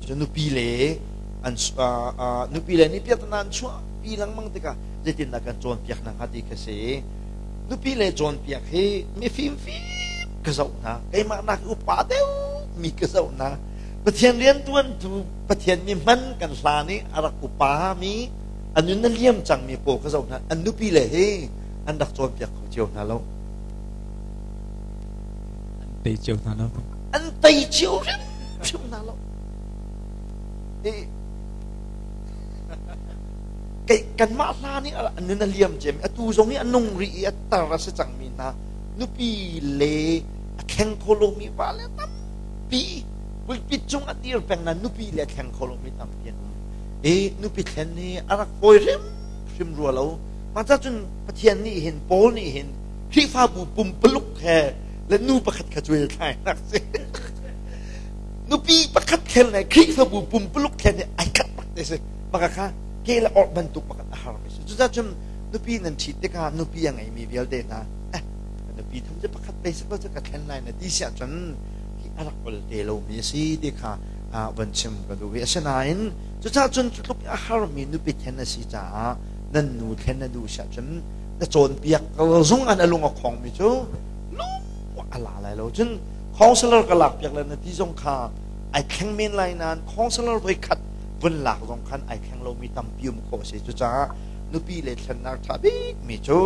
Cu nupi le an nupi le nih piahtana an chuah pi lengmang tikah zeitindah kan cawnpiak hna hnga ti kha si. Nupi le cawnpiak hi mifim fim ka zoh hna. Keimah nak upa deuh mi ka zoh hna. Pathian riantuantu Pathian mi hman kan hlan i a rak upa mi a nun a liam cangmi pawl ka zoh hna. An nupi le hi an rak cawnpiak kho cio hna lo. An tei cio hna lo. An tei cio hrimhrim hna lo. Kei kanmah hlan i an nun a liam ciami atu zong i a nung rih i a tar a si cangmi hna nupi le a thleng kho lomi va le tampi pulpit cung a dir peng na nupi le a thleng kho lomi tampi an um. E nupi thlen hi a rak fawi hrimhrim rua lo. Mah cun Pathian nih hin Paul nih hin Khrihfabu pumpaluk he le nu pakhat kha cuai thlai nak si. Nupi pakhat khel le Khrihfabu pumpaluk thlen hi ai khat bak te si. Maka kha ke le orh bantuk pakhat a har mi si. Cucaah cun nupi nan ṭhit tikah nupi a ngeimi vialte hna eh nupi tham cu pakhat te si ko cu ka thlen lai na ti si ahcun hi a rak ol te lomi a si ti kha van chim ka duh i asinain cucaah cun cu tluk a harmi nupi then a si caah nan nu thlen na duh si ahcun na cawnpiak zong an a lung a khongmi cu lung a la lai lo cun counselor ka lak piak le na ti zong kha ai thleng men lai nain counselor voi khat vun lak zong khan ai thleng lomi tampi um khawh a si cucaah nupi le thlennak ṭha bik mi cu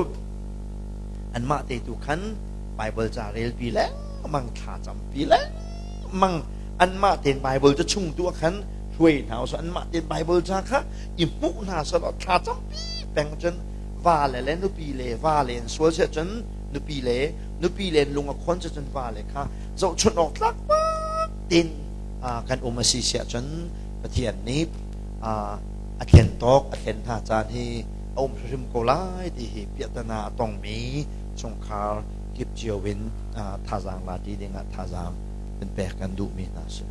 anmah te tu khan Bible ca relpi lengmang thla campi lengmang anmah tein Bible ca chung tu ah khan hruai hna usih anmah tein Bible ca kha i hmuh hna selaw thla campi peng cun va le le nupi le va le an sual si ahcun nupi le nupi le lung a khon si cun va le kha zohchunh awk tlak bak tin kan um a si si ahcun Pathian nih a thlen tawk a thlen hna caan hi a um hrim ko lai ti hi piahtana a tongmi chungkhar kip cio in thazaang la ti dingah thazaang kan pek kan duhmi hna si.